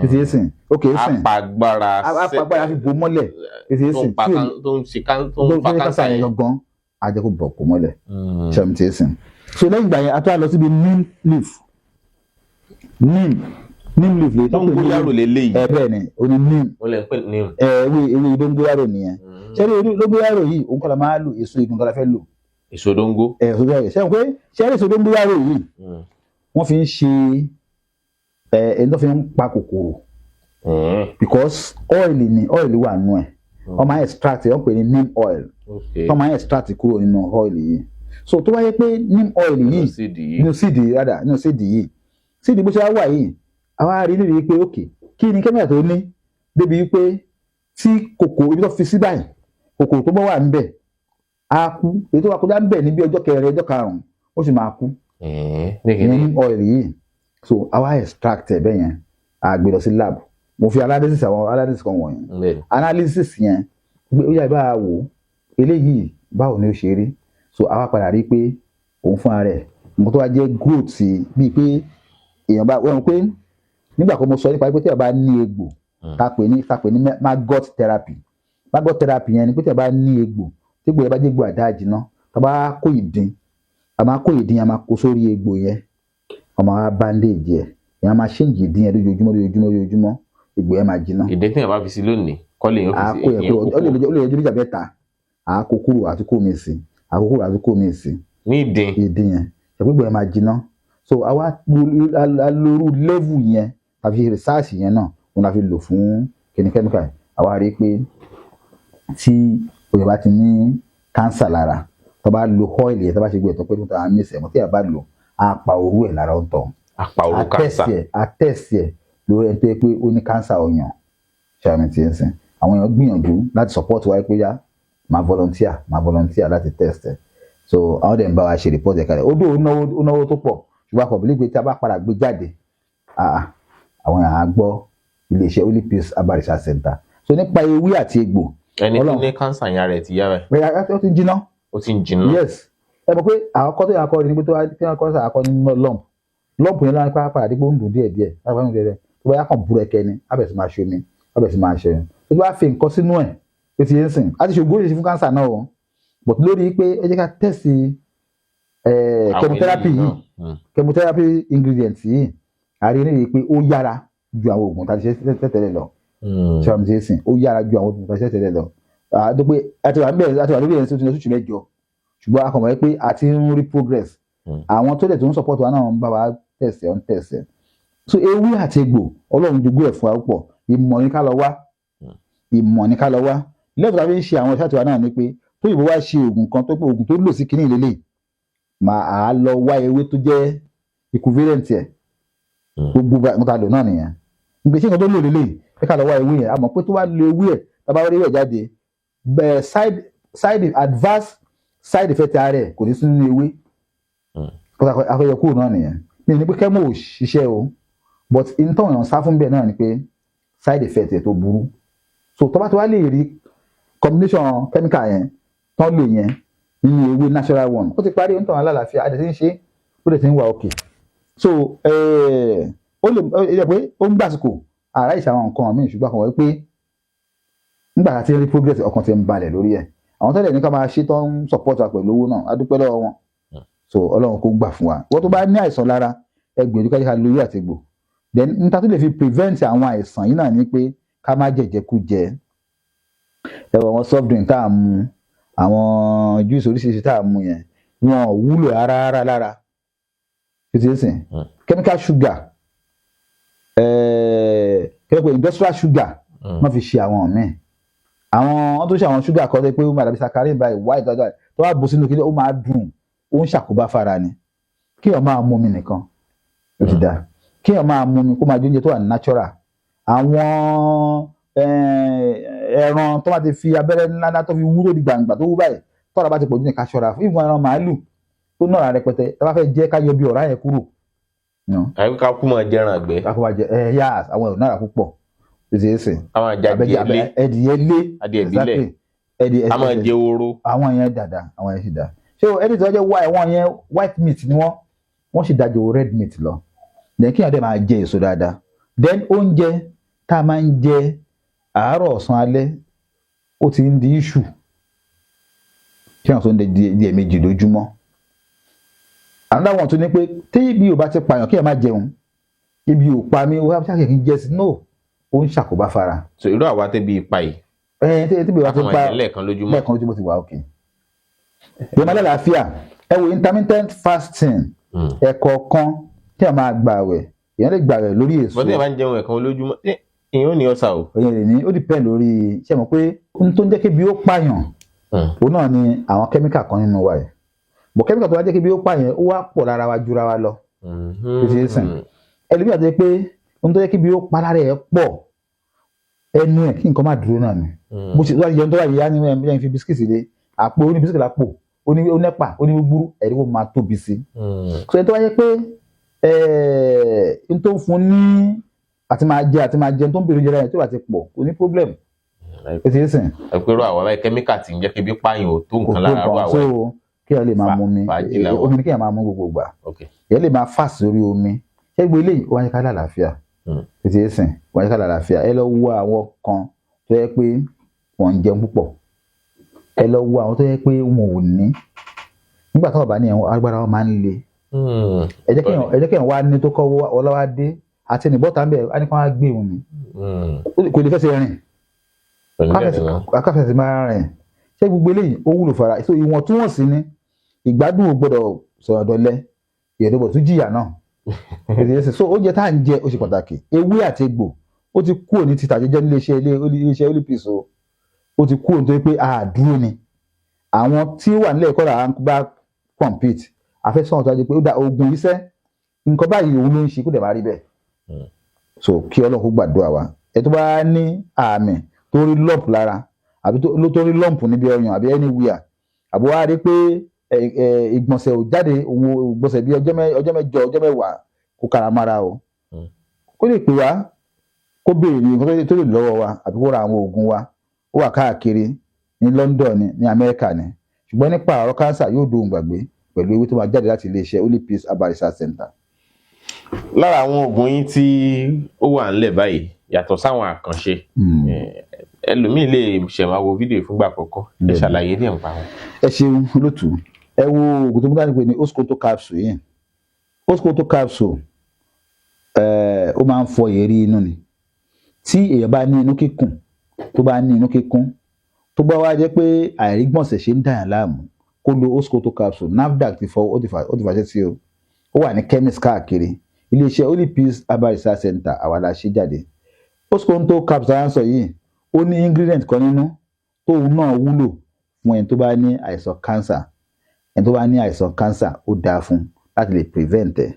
Títí sìn, ok sìn. Apagbára. Apagbára fi bò mọ́lẹ̀ títí tó sìn. ń pa Tí ò tó ń ṣe tó tó ń fa ní kánsà cancer yẹn yẹn. gangan, á jẹ́ kó bọ̀ kó mọ́lẹ̀. Ṣẹ́mi tí sìn? So lẹ́yìn ìgbà yẹn, a tún wá lọ síbi neem leaf. Neem leaf lè Tó ń gbóyàrò lélẹ́yìí. Ẹ bẹ́ẹ̀ ni, ó ní neem. Wọ́n lè pè ní. Ẹ ewé dóngóyàrò nìyẹn. Ṣé ewé dóngóyàrò yìí, òun kọ́ la máa lò, èso igun kọ́ la fẹ́ lò. Èso dóńgó. Ẹ èso dóngóyàrò, ṣé pé ṣé èso dóngóyàrò yìí, wọ́n fi ń ṣe ẹni tó fi ń pa kòkòrò, because oil ni, oil wà nù ẹ̀. Wọ́n máa ń extract, wọ́n pè ní neem oil. Wọ́n máa ń extract kúrò nínú oil yìí. So tó wáyé pé neem oil yìí, nínú seed yìí. Nínú seed rádà, nínú seed yìí, seed bó ṣe wá wà yìí, àwa rí níbi pé ok, kí ni kẹ́míkà tó ní débi wípé tí kòkòrò ibi tó fi sí báyìí, kòkòrò tó bá wà níbẹ̀ á kú, èyí tó wà kọjá níbẹ̀ níbi ọjọ́ kẹrin, ọjọ́ karùn-ún, ó sì máa kú. Ní ìyẹn kíni? Neem oil yìí, So àwa extract ẹ̀ bẹ́ẹ̀ yẹn, a gbé lọ sí lab. Mo fi analysis, àwọn analysis kan wọ̀nyí, analysis yẹn pé ó yà bá a wò eléyìí, báwo ni ó ṣe rí. So àwa padà rí pé òun fúnra rẹ̀, nǹkan tó wá jẹ́ growth, bíi pé èèyàn bá wọ́n pé nígbà kan mo sọ nípa pé tí a bá ní egbò, tá pè ní maggot therapy. Maggot therapy yẹn ni pé tí a bá ní egbò, tí egbò yẹn bá jẹ́ egbò àdáàjinná, tá a bá kó ìdin, a máa kó ìdin, a máa kó sórí egbò yẹn, a máa bandage ẹ̀, èèyàn máa change ìdin yẹn lójoojúmọ́, lójoojúmọ́, lójoojúmọ́, egbò yẹn máa jiná. Ìdí tí yẹn bá fi sí lónìí kọ́ lè yẹn fi sí Àákó yẹn ìyẹn kúrò. Ó lè jẹ́ méjì àbẹ́ta, àákó kúrò àti kó mi sí, àákó kúrò àti kó mi sí. Ní ìdín. Ìdin yẹn, ìgbò yẹn máa jiná. So àwa lóru level yẹn tàbí ṣe research yẹn náà, wọn la fi lò fún kíni chemical yẹn. Àwa rí i pé tí òyìnbó bá ti ní cancer lára, tó bá lo oil yẹn, tó bá ṣe gbé ẹ̀ tó pé tó ta mí sẹ̀mọ́, tí a bá lò á pa òru ẹ̀ lára ó ń tọ̀. Apá òru cancer. A test ẹ̀ lórí ẹni tó yẹ pé ó ní cancer ọyàn. Ṣàmì tí ń sìn, àwọn èèyàn gbìyànjú láti support wa pé yá, máa volunteer láti test ẹ̀. So àwọn dẹ̀ ń bá wa ṣe report ẹ̀ kalẹ̀. Ó dó, ó náwó tó pọ̀, ṣùgbọ́n a kò believe pé tí a bá padà gbé jáde, àwọn èèyàn á gbọ́ iléeṣẹ́ Holy Peace Herbal Research Center. So nípa ewé àti egbò, Ẹni tó Ọlọ́run. ní cancer yẹn, ara ẹ̀ ti yá rẹ̀? Pé ó ti ń jiná. Ó ti ń jiná. Yes, ẹ mọ̀ pé àkọ́kọ́ tó yà kọ́ ni pé tó wá tí wọ́n kọ́ sà akọ́ ní lump, lump yẹn lára padà dípò ń dùn díẹ̀ díẹ̀, lára ń dùn díẹ̀ díẹ̀, tó bá yà kàn búrẹ́kẹ́ ni, á bẹ̀rẹ̀ sí máa ṣe omi, á bẹ̀rẹ̀ sí máa ṣe omi. Tó bá fi nǹkan sínú ẹ̀ tó ti yẹn sìn, á ti ṣe ògùn oríṣiríṣi fún cancer náà o, but lórí pé ẹ jẹ́ ká test Àwọn chemotherapy eléyìí yìí, náà. Chemotherapy ingredient yìí, a rí níbi pé ó yára ju àwọn oògùn tá a ti ṣe tẹ́tẹ́lẹ̀ lọ. Ṣé wàá mi ṣe é sìn? Ó yára ju àwọn oògùn tá a ti ṣe tẹ́tẹ́lẹ̀ lọ. Àti pé àti wà níbẹ̀, àti wà lórí ẹ̀ tó ti lọ sóṣù 8, ṣùgbọ́n a kàn mọ̀ pé a ti ń rí progress. Àwọn tó dẹ̀ tó ń support wa náà ń bá wa test ẹ̀, ń test ẹ̀. So ewé àti egbò, Ọlọ́run jogún ẹ̀ fún wa púpọ̀. Ìmọ̀ ní ká lọ wá, ìmọ̀ ní ká lọ wá. Lẹ́fọ̀ọ́ tá a fi ń ṣe àwọn iṣẹ́ àtiwá náà ni pé tó yìnbó wá ṣe oògùn kan, tó pé oògùn tó lò sí kinní ìlélẹ̀, máa lọ wá ewé tó jẹ́ equivalent ẹ̀. Gbogbo nǹkan tá a lò náà nìyẹn. Nígbà tí nǹkan tó lò lélẹ̀, ẹ ká lọ wá ewé yẹn. A mọ̀ pé tó bá lo ewé ẹ̀, tá a bá rí ewé ẹ̀ jáde bẹ́ẹ̀, side adverse side effect ara ẹ̀ kò ní sí nínú ewé. Afẹ́yẹ kúrò náà nìyẹn. Mi ní pé chemo ò ṣiṣẹ́ o, but in tó yàn sá fún bẹ́ẹ̀ náà ni pé side effect ẹ̀ tó burú. So tó bá ti wá lè rí combination chemical yẹn tán lò yẹn nínú ewé natural one, ó ti parí. Ń tàn alálàáfíà, a dẹ̀ ti ń ṣe, ó dẹ̀ ti ń wà òkè. So ó lè ó yẹ pé ó ń gbàsìkò àrà ìṣe àwọn nǹkan míì, ṣùgbọ́n àkànwọ́ pé nígbà tá a ti ń rí progress, ọkàn ti ń balẹ̀ lórí ẹ̀. Àwọn tẹ́lẹ̀ ní ká máa ṣe tó ń support wa pẹ̀lú owó náà, a dúpẹ́ lọ́wọ́ wọn. So Ọlọ́run kó gbà fún wa. Wọ́n tó bá ní àìsàn lára, ẹ gbìyànjú ká jẹ́ ká lo ewé àti egbò. Then níta tó lè fi prevent àwọn àìsàn yìí náà ni pé ká má jẹ̀jẹ̀kújẹ. Ẹ wọ àwọn soft drink tá à ń mu, àwọn juice oríṣiríṣi tá à ń mu yẹn, wọn ò wúlò rárá rárá lára tó ti ń sìn. Chemical sugar, kí ló pé industrial sugar, wọ́n fi ṣe àwọn míì. Àwọn wọ́n tó ṣe àwọn sugar kan tó pé ó máa dàbí saccharin báyìí, white white white, tó bá bù sínú kí ó máa dùn, ó ń ṣàkóbá fara ni. Kí èèyàn máa mú omi nìkan ó ti dáa. Kí èèyàn máa mú omi, kó máa jẹ oúnjẹ tó wà natural. Àwọn ẹran tó bá ti fi abẹ́rẹ́ ńláńlá tó fi wúrò di gbàǹgbà tó wú báyìí, tọ́ra bá ti pọ̀ jù ní, ká ṣọ́ra fún ìfún ẹran màálù tó náà rẹpẹtẹ. Tá bá fẹ́ jẹ, ká yọ bí ọ̀rá yẹn kúrò. Àyíká ká kú máa jẹran àgbẹ̀. Ká kó máa jẹ ẹ yá, àwọn ẹ̀rọ náírà púpọ̀ tó ti ń sìn. Ká máa jẹ adìẹ lé. Ẹdìyẹ lé. Adìẹ ìbílẹ̀. Exactly. Ẹdìyẹ. Ká máa jẹ oró. Àwọn yẹn dàda, àwọn yẹn sì dà. Ṣé ẹni tí wọ́n jẹ́ white, wọ́n yẹn white meat ni wọ́n sì dájú red meat lọ. Then kí èèyàn dẹ̀ máa jẹ èso dáadáa. Then oúnjẹ tá a máa ń jẹ àárọ̀, ọ̀sán, alẹ́, ó ti ń di issue. Kí èèyàn tó ń di ẹ̀ẹ̀mejì lójúmọ́. Another one tó ní pé tí ibi ò bá ti pààyàn, kí èèyàn má jẹun. Ibi ò pa mí, ó wá ṣàkíyè kí n jẹ sí, no, ó ń ṣàkóbá fara. So irú àwa tẹ́bi ipa yìí, Ẹ tí ibi ò bá ti ká máa pa jẹ lẹ́ẹ̀kan lójúmọ́. Lẹ́ẹ̀kan lójúmọ́ ti wà òkè. Ìyẹn máa lálàáfíà. Ẹ wo intermittent fasting, ẹ̀kọ̀ọ̀kan tí a máa gbààwẹ̀, èèyàn lè gbààwẹ̀ lórí èso. Bọ́dé bá ń jẹun ẹ̀kan lójúmọ́, èèyàn ò ní ọ̀sà o. Èèyàn lè ní, ó depend lórí. Ṣé mọ̀ pé ohun tó ń jẹ́ kébi ó pààyàn, òun náà ni àwọn chemical kan nínú wa yìí. Bọ̀ chemical tó wá jẹ́ kébi ó pààyàn, ó wá pọ̀ lára wa jura wa lọ. Ó ti ń sìn. Ẹlòmíì àti pé ohun tó jẹ́ kébi ó pa lára ẹ̀ pọ̀, ẹnu ẹ̀ kí nǹkan má dúró náà ni. Bó ṣe wá jẹun tó wà yíyá ní ẹ̀ fi bisikíìtì lé àpò, ó ní bisikíìtì lápò, ó ní ó nẹ́pà, ó ní gbúgbúrú, ẹ̀rí kó máa tóbi sí. So ẹni tó wá jẹ́ pé N tó ń fún ní àti máa jẹ, àti máa jẹ, tó ń bèrè oúnjẹ láyé tó bá ti pọ̀, kò ní problem. Ó ti yé sìn. Ẹ pé irú àwọn báyìí, kẹ́míkà tí ń jẹ́ kébi pààyàn ò tó Kò nǹkan tó lára irú nǹkan. àwọn So kí ẹ lè máa mu omi. Fàájì làwọn. Omi ni kí ẹ máa mú gbogbo ìgbà. Ẹ lè máa fà sórí omi. Ṣé gbogbo eléyìí ó wá ní ká lálàáfíà? Ó ti yé sìn, ó wá ní ká lálàáfíà. Ẹ lọ wo àwọn kan tó yẹ pé wọ́n ń jẹun púpọ̀, ẹ lọ wo àwọn tó yẹ pé wọn ò ní. Nígbà táwọn bá ní ẹ̀wọ̀n, agbára wọn máa ń le. Ẹ jẹ́ kéèyàn wá ní tó kọ́ ọlọ́wà dé àti ẹnìbọ́ta ń bẹ̀ á ní kó wá gbé òun ni. Kò lè fẹsẹ̀ rìn. Akáfẹsẹ̀ máa rìn. Ṣé gbogbo eléyìí ó wúlò fara? So ìwọ̀ntúnwọ̀nsì ni ìgbádùn. Ò gbọ́dọ̀ sọ̀rọ̀ dọ̀lẹ́, ìyẹn tó tún jìyà náà. So oúnjẹ tá à ń jẹ, ó ṣe pàtàkì. Ewé àti egbò, ó ti kúrò ní títà jẹjẹ nílé iṣẹ́ ilé iṣẹ́ Holy Peace o. Ó ti kúrò nítorí pé àdúró ni àwọn tí ó wà nílẹ̀ kọ́ là ń bá compete. Àfẹ́sọ̀rọ̀ tó wá jẹ́ pé ó da oògùn iṣẹ́ nǹkan báyìí, òun ló ń ṣe, kó dẹ̀ máa rí bẹ́ẹ̀. So kí Ọlọ́run kó gbàdúrà wa. Ẹ tó bá ní àmì tó rí lump lára, àbí tó rí lump níbi ọyàn àbí anywhere, àbí wàá rí pé ìgbọ̀nsẹ̀ ò jáde, òun ìgbọ̀nsẹ̀ bí ọjọ́ 8, ọjọ́ 10, kó kára mára o. Kó lè pè wá, kó béèrè nǹkan tó lè lọ́wọ́ wa, àbí kó ra àwọn oògùn wa. Ó wà káàkiri, ní London ni, ní Amẹ́ríkà ni. Ṣùgbọ́n nípa ọ̀rọ̀ cancer, yóò dohun gbàgbé pẹ̀lú ewé tó máa jáde láti iléeṣẹ́ Holy Peace Herbal Research Center. Lára àwọn oògùn yín tí ó wà ńlẹ̀ báyìí, yàtọ̀ sáwọn àkànṣe, ẹlòmíì lè ṣẹ̀ máa wo fídíò fúngbà àkọ́kọ́, ẹ ṣàlàyé díẹ̀ nípa wọn. Ẹ ṣeun lótú. Ẹ wo oògùn tó mú dání pé ní Oscoto capsule yìí. Oscoto capsule, ó máa ń fọ èérí inú ni. Tí èèyàn bá ní inú kíkùn, tó bá ní inú kíkún, tó bá wá jẹ́ pé àìrígbọ̀nsẹ̀ ṣe ń dàyàn láàmú, kó lo Oscoto capsule. NAFDAC ti fọ, ó ti fàṣẹ sí o. Ó wà ní chemist káàkiri. Iléeṣẹ́ Holy Peace Herbal Research Center, àwa la ṣe jáde. Oscoto capsule à ń sọ yìí, ó ní ingredient kan nínú tóun náà wúlò fún ẹni tó bá ní àìsàn cancer. Ẹni tó bá ní àìsàn cancer, ó dáa fún láti lè prevent ẹ̀.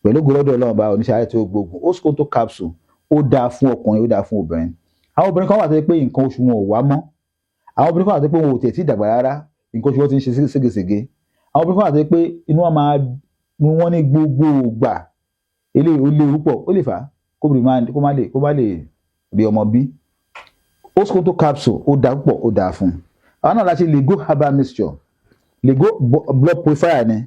Pẹ̀lú gbọ́dọ̀ Ọlọ́run bá oníṣẹ́ ayé tó gbógun. Oscoto capsule, ó dáa fún ọkùnrin, ó dáa fún obìnrin. Àwọn obìnrin kan wà tó yẹ pé nǹkan oṣù wọn ò wá mọ́. Àwọn obìnrin kan wà tó yẹ pé wọn ò tẹ̀ tí dàgbà rárá, nǹkan oṣù wọn ti ń ṣe ségesège. Àwọn obìnrin kan wà tó yẹ pé inú wọn máa mú wọn ní gbogbo ìgbà. Eléyìí ó léwu púpọ̀, ó lè fà á kóbìnrin máa kó má lè rí ọmọ bí. Oscoto capsule, ó dáa púpọ̀, ó dáa fún un. Àwọn náà láti Lego herbal mixture. Lego blood purifier ni.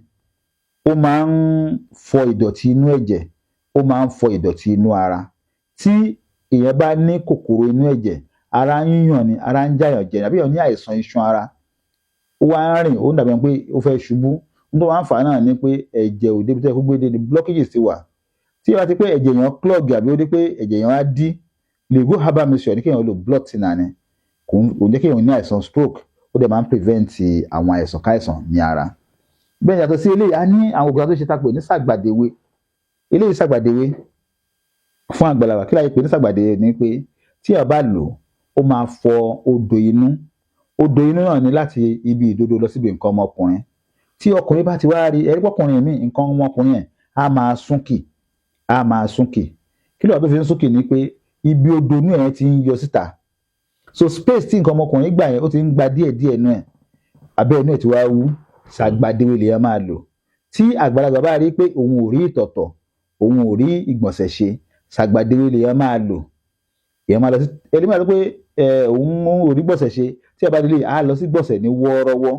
Ó máa ń fọ ìdọ̀tí inú ẹ̀jẹ̀, ó máa ń fọ ìdọ̀tí inú ara. Tí èèyàn bá ní kòkòrò inú ẹ̀jẹ̀, ara ń yúnyàn ni, ara ń jàyàn jẹ, àbí èèyàn ní àìsàn iṣan ara, ó wá ń rìn, ó ń dàbí ẹni pé ó fẹ́ ṣubú, ohun tó wá ń fà á náà ni pé ẹ̀jẹ̀ ò débi tó yẹ kó gbé dé ni, blockages ti wà. Tí ó bá ti pé ẹ̀jẹ̀ èèyàn clog, àbí ó dé pé ẹ̀jẹ̀ èèyàn á dí, Lego herbal mixture ní kéèyàn lò. Blood thinner ni, kò ń jẹ́ kéèyàn ní àìsàn stroke, ó dẹ̀ máa ń prevent àwọn àìsàn káìsàn ní ara. Bẹ́ẹ̀, yàtọ̀ sí eléyìí, a ní àwọn ògùn tó ṣe tá a pè ní sàgbàdéwé. Eléyìí, sàgbàdéwé fún àgbàlagbà. Kí láyé pè ní sàgbàdéwé ni pé tí a bá lò ó, máa fọ odò inú. Odò inú náà ní láti ibi ìdodo lọ síbi nǹkan ọmọkùnrin. Tí ọkùnrin bá ti wá rí ẹrí pọkùnrin mi, nǹkan ọmọkùnrin ẹ̀ á máa súnkì, á máa súnkì. Kí ló wà tó fi ń súnkì? Ni pé ibi odò inú ẹ̀ ti ń yọ síta. So space tí nǹkan ọmọkùnrin gbà yẹn, ó ti ń gba díẹ̀ díẹ̀ inú ẹ̀, abẹ́ inú ẹ̀ ti wá wú. Sàgbàdéwé lèèyàn máa lò. Tí àgbàlagbà bá rí pé òun ò rí ìtọ̀tọ̀, òun ò rí ìgbọ̀nsẹ̀ ṣe, sàgbàdéwé lèèyàn máa lò. Èèyàn máa lọ sí ẹni máa sọ pé ẹ òun ò rí gbọ̀nsẹ̀ ṣe. Tí a bá délé, á lọ sí gbọ̀nsẹ̀ ní wọ́ọ́rọ́wọ́,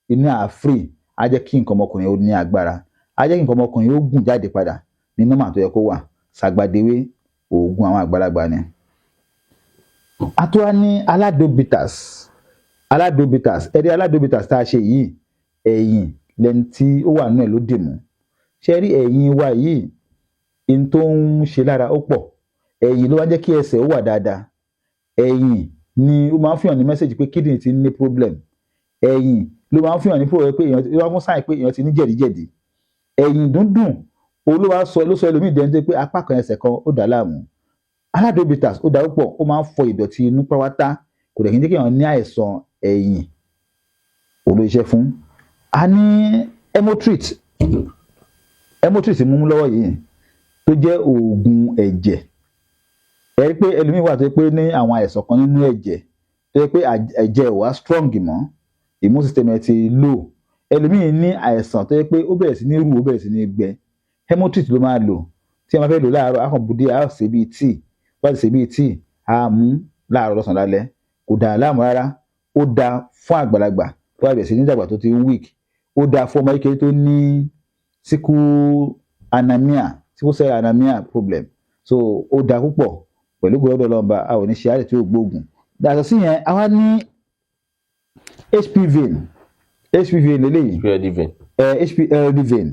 inú à free, á jẹ́ kí nǹkan ọmọkùnrin ó ní agbára, á jẹ́ kí nǹkan ọmọkùnrin ó gùn jáde padà ní normal tó yẹ kó wà. Sàgbàdéwé, oògùn àwọn àgbàlagbà ni. A tún wá ní Alado Bitters. Alado Bitters, ẹ̀rí Alado Bitters tá a ṣe yìí, ẹ̀yìn lẹni tí ó wà nínú ẹ̀ ló dì mú. Ṣé rí ẹ̀yìn wa yìí, in tó ń ṣe lára ó pọ̀. Ẹ̀yìn ló wá jẹ́ kí ẹsẹ̀ ó wà dáadáa. Ẹ̀yìn ni ó máa ń fihàn ní message pé kidney ti ní problem. Ẹ̀yìn ló máa ń fihàn ní problem pé èèyàn ló máa ń fún sign pé èèyàn ti ní jẹ̀díjẹ̀dí. Ẹ̀yìn dúndùn òun ló wá sọ, ló sọ ẹlòmíì dẹ́ni tó pé apá kan ẹsẹ̀ kan ó dà á láàmú. Alado Bitters, ó dà púpọ̀, ó máa ń fọ ìdọ̀tí inú pátápátá, kò dẹ̀ kí n jẹ́ kí èèyàn ní àìsàn ẹ̀yìn. Òun ló ṣiṣẹ́ fún. A ní Hemotrit. Hemotrit mú lọ́wọ́ yìí, tó jẹ́ oògùn ẹ̀jẹ̀. Ẹ rí pé ẹlòmíì wà tó yẹ pé ní àwọn àìsàn kan nínú ẹ̀jẹ̀, tó yẹ pé ẹ̀jẹ̀ ò wá strong mọ́, immune system ẹ̀ ti low. Ẹlòmíì ní àìsàn tó yẹ pé ó bẹ̀rẹ̀ sí ní rù, ó bẹ̀rẹ̀ sí ní gbẹ. Hemotrit ló máa lò. Tí a máa fẹ́ lò láàárọ̀, a kàn bu díẹ̀, a ṣe bíi tíì. Bá ti ṣe bíi tíì, a mú láàárọ̀, lọ́sàn-án, lálẹ́, kò dà láàmú rárá. Ó dáa fún àgbàlagbà tó bá bẹ̀rẹ̀ sí ní dàgbà, tó ti ń weak. Ó dáa fún ọmọ kékeré tó ní sickle anemia, sickle cell anemia problem. So ó dáa púpọ̀. Pẹ̀lú gbọ́dọ̀ lọ́nba, a ò ní ṣe àárẹ̀ tí ó gbóògùn. Yàtọ̀ sí yẹn, a wá ní HP vein. HP vein lélẹ́yìí. PLD vein. HPLD vein.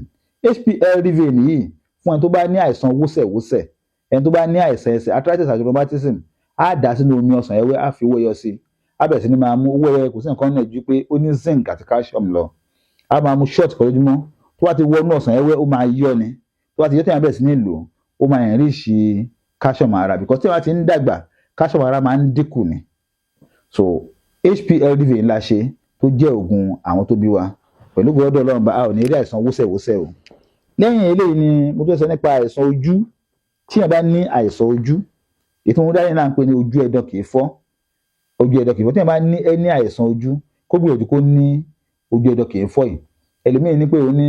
HPLD vein yìí, fún ẹni tó bá ní àìsàn wúsẹ̀wúsẹ̀, ẹni tó bá ní àìsàn ẹsẹ̀, arthritis àti rheumatism, á dà sínú omi ọsàn ẹwẹ́, á fi owó ẹyọ sí i, á bẹ̀rẹ̀ sí ní máa mú. Owó ẹyọ, kò sí nǹkan náà ju pé ó ní zinc àti calcium lọ. Á máa mú shot kan lójúmọ́. Tó bá ti wọnú ọsàn ẹwẹ́, ó máa yọ ni. Tó bá ti yọ, tí wọ́n bẹ̀rẹ̀ sí ní lò ó, máa enrich calcium ara, because tí wọ́n ti ń dàgbà, calcium ara máa ń dínkù ni. So HPLD vein la ṣe, tó jẹ́ oògùn àwọn tó bí wa. Pẹ̀lú gbọ́dọ̀ Ọlọ́run bá, a ò ní rí àìsàn wúsẹ̀wúsẹ̀ o. Lẹ́yìn eléyìí ni mo fẹ́ sọ nípa àìsàn ojú. Tí yẹn bá ní àìsàn ojú, èyí tí mo dání náà ń pè ní ojú ẹ̀dọ̀ kì í fọ́, ojú ẹ̀dọ̀ kì í fọ́. Tí yẹn bá ní ẹní àìsàn ojú, kó gbìyànjú kó ní ojú ẹ̀dọ̀ kì í fọ́ yìí. Ẹlòmíín ní pé òun ní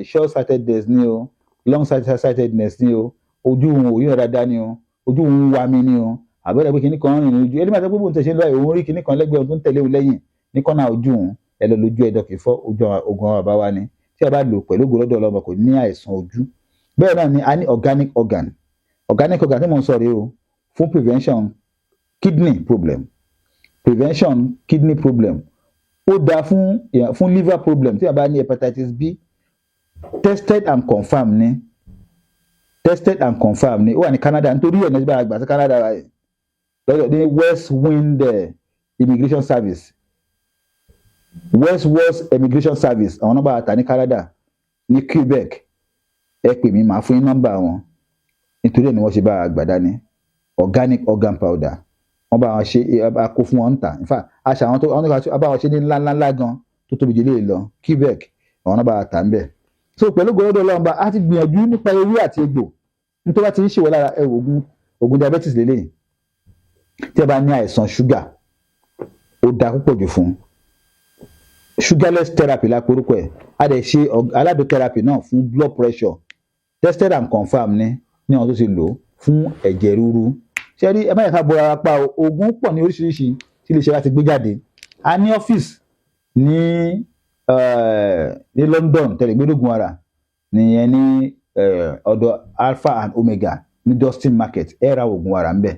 short sightedness ní o, long sightedness ní o, ojú òun ò ríran dáadáa ní o, ojú òun wá mi ní o, àbẹ̀rẹ̀ pé kinní kan rìn ní ojú. Ẹlòmíín àti pé bóun tẹ̀ ṣe ń lọ, òun rí kinní kan lẹ́gbẹ̀ẹ́ òun tó ń tẹ̀lé òun lẹ́yìn ní kọ́nà ojú òun. Ẹ lọ lójú ẹ̀dọ̀ kì í fọ́, ojú ogun àwọn bàbá wa ni. Tí a bá lò, pẹ̀lú ògo lọ́dọ̀ Ọlọ́run, kò ní àìsàn ojú. Bẹ́ẹ̀ náà ni a ní organic organ. Organic organ tí mo ń sọ rèé o, fún prevention kidney problem. Prevention kidney problem, ó dáa fún liver problem. Tí a bá ní hepatitis B, tested and confirmed ni, tested and confirmed ni. Ó wà ní Canada, nítorí ẹ̀ ní bá a gbà sí Canada báyìí lọ́dọ̀ ní West Wind Immigration Service, West West Immigration Service. Àwọn nọ́mbà àtà ní Canada, ní Quebec. Ẹ pè mí, màá fún yín nọ́mbà wọn. Nítorí ẹ̀ ni wọ́n ṣe bá a gbà dání. Organic organ powder, wọ́n bá wọn ṣe, a kó fún wọn ń tà. In fact, a ṣe àwọn tó àwọn tó bá wọn ṣe ní ńlá ńlá ńlá gan, tó tóbi jù lè lọ. Quebec, àwọn nọ́mbà àtà ń bẹ̀. So pẹ̀lú gbọ́dọ̀ Ọlọ́run bá, a ti gbìyànjú nípa ewé àti egbò. Nítorí wọ́n ti ń ṣèwọ́ lára ẹ, oògùn diabetes lélẹ́yìn. Tí ẹ bá ní àìsàn ṣúgà, ó dáa púpọ̀ jù fún sugarless therapy la porúkọ ẹ̀. A dẹ̀ ṣe aládùn therapy náà fún blood pressure. Tested and confirmed ni ní àwọn tó ti lò ó fún ẹ̀jẹ̀ ríru. Ṣé rí, ẹ má yẹ ká bora wa pa o. Oògùn pọ̀ ní oríṣiríṣi tí iléeṣẹ́ wa ti gbé jáde. A ní ọ́fíìsì ní London, tẹ̀lé ara nìyẹn, ní ọ̀dọ̀ Alpha and Omega ní Dustin Market. Ẹ ra oògùn ara ńbẹ̀.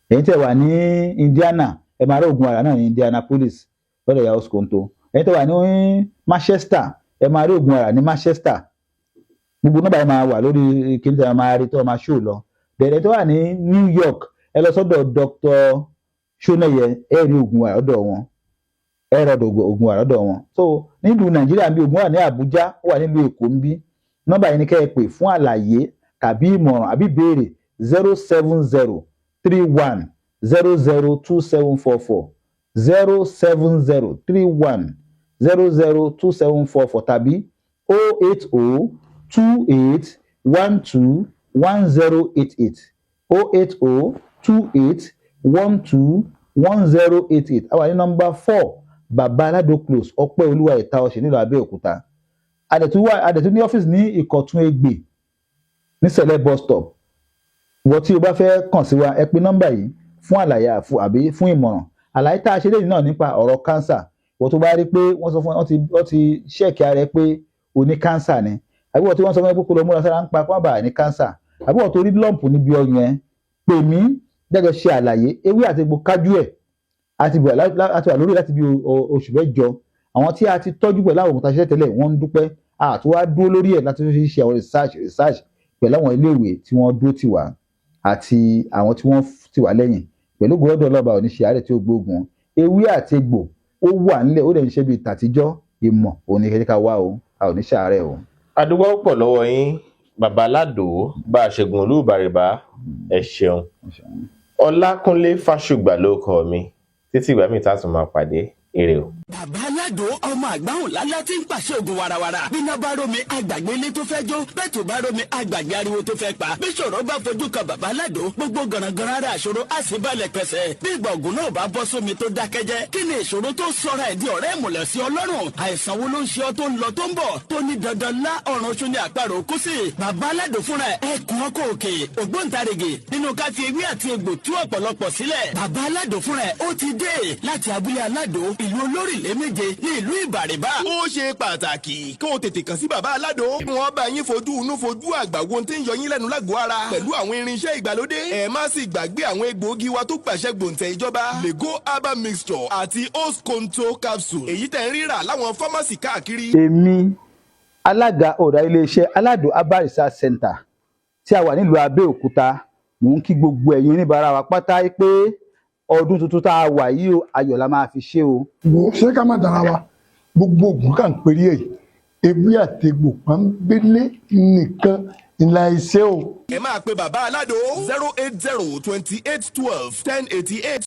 Ẹ̀yin tẹ́ wà ní Indiana, ẹ máa rí oògùn ara náà ní Indianapolis lọ́dọ̀ Yahoo Skonto. Ẹ̀yin tẹ́ wà ní Manchester, ẹ máa rí oògùn ara ní Manchester. Gbogbo nọ́mbà yẹn máa wà lórí kíní tí a máa rí tó máa ṣó lọ bẹ̀rẹ̀. Tó wà ní New York, ẹ lọ sọ́dọ̀ Dr. Ṣónẹ́yẹ, ẹ rí oògùn ara lọ́dọ̀ wọn, ẹ rọ oògùn ara lọ́dọ̀ wọn. So nílùú Nàìjíríà ń bí, oògùn wà ní Àbújá, ó wà nílùú Èkó ń bí. Nọ́mbà yẹn ni kẹ́ ẹ pè fún àlàyé tàbí ìmọ̀ràn àbí ìbéèrè: 07031002744, 07031002744, tàbí 08028121088, 08028121088. A wà ní nọ́mbà 4, Bàbá Aládò Close, Ọpẹ́ Olúwa, Ìta Ọ̀sẹ̀, nílùú Abẹ́òkúta. A dẹ̀ tún ní ọ́fíìsì ní Ìkọ̀tún Ègbè, ní Sẹ̀lẹ̀ bus stop. Wọ́n tí o bá fẹ́ kàn sí wa, ẹ pè nọ́mbà yìí fún àlàyé àbí fún ìmọ̀ràn. Àlàyé tá a ṣe lẹ́yìn náà nípa ọ̀rọ̀ cancer, wọ́n tó bá rí pé wọ́n sọ fún wọ́n ti check ara ẹ pé o ní cancer ni, àbí wọ́n tí wọ́n sọ fún ẹ pé kó lọ múra sára ń pa kó má bàa ní cancer, àbí wọ́n tó rí lump níbi ọyàn ẹ, pè mí, jẹ́jọ́ ṣe àlàyé. Ewé àti egbò kájú ẹ̀ àti wà lórí láti bí oṣù 8. Àwọn tí a ti tọ́jú pẹ̀lú àwọn òkúta ṣiṣẹ́ tẹ́lẹ̀, wọ́n ń dúpẹ́. Àti wá dúró lórí ẹ̀ láti fi ṣe àwọn research pẹ̀lú àwọn iléèwé tí wọ́n dúró tì wá àti àwọn tí wọ́n tì wá lẹ́yìn. Pẹ̀lú gbọ́dọ̀ ọlọ́ba, ò ní ṣe àárẹ̀ tí ó gbógun. Ewé àti egbò ó wà nílẹ̀, ó dẹ̀ ń ṣe bíi tàtijọ́. Ìmọ̀ òní kẹ́kẹ́ ká wá o, a ò ní ṣàárẹ̀ o. Adúgbò pọ̀ lọ́wọ́ yín, bàbá Aládò bá a ṣègùn olúbàrìbá, ẹ ṣeun. Ọlákúnlé Fásùgbà ló kọ mi. Títí ìgbà míì tá a tún máa pàdé, ire o. Bàbá Aládò. Aládò, ọmọ àgbáhùn lálá tí ń pàṣẹ ògùn warawara. Bíná bá rómi, àgbàgbé ilé tó fẹ́ jó. Bẹ́ẹ̀ tó bá rómi, àgbàgbé ariwo tó fẹ́ pa. Bí ṣòro bá fojú kan bàbá Aládò, gbogbo gànàgànà ara àṣòro á sì balẹ̀ pẹ̀sẹ̀. Bí ìgbà ògùn náà bá bọ́ sómi tó dákẹ́jẹ́, kí ni ìṣòro tó sọra ẹ̀ di ọ̀rẹ́ ìmùlẹ̀ sí Ọlọ́run? Àìsàn wo ló ń ṣe ọ́ tó ń lọ tó ń bọ̀, tó ní dandan lá ọ̀run oṣù ní àparò kú sí? Bàbá Aládò fúnra ẹ̀ ẹkùn ọkọ̀ òkè, ògbóǹtarìgì nínú ká fi ewé àti egbò tú ọ̀pọ̀lọpọ̀ sílẹ̀. Bàbá Aládò fúnra ẹ̀ ó ti dé láti abúlé Aládò, ìlú olórílẹ̀ méje ní ìlú Ìbàrìbà. Ó ṣe pàtàkì kó o tètè kàn sí bàbá Aládò, kí wọ́n bá yín fojú inú fojú àgbà wo ohun tí ń yọ yín lẹ́nu lágọ̀ọ́ ara pẹ̀lú àwọn irinṣẹ́ ìgbàlódé. Ẹ má sì gbàgbé àwọn egbòogi wa tó gbàṣẹ gbòǹtẹ̀ ìjọba, Lego Herbal Mixture àti Osconto Capsule, èyí tẹ̀ ń rírà láwọn fámásì káàkiri. Èmi, alága ọ̀dà iléeṣẹ́ Aládò Herbal Research Center tí a wà nílùú Abẹ́òkúta, mò ń kí gbogbo ẹ̀yin oníbàárà wa pátá pé ọdún tuntun tá a wà yìí o, ayọ̀ la máa fi ṣe o. Wo, ṣé ká má dára wa, gbogbo ògùn kà ń perí ẹ̀, ewé àtegbò pọ́nbélé nìkan ìlà iṣẹ́ o. Ẹ máa pe bàbá Aládò 08028121088.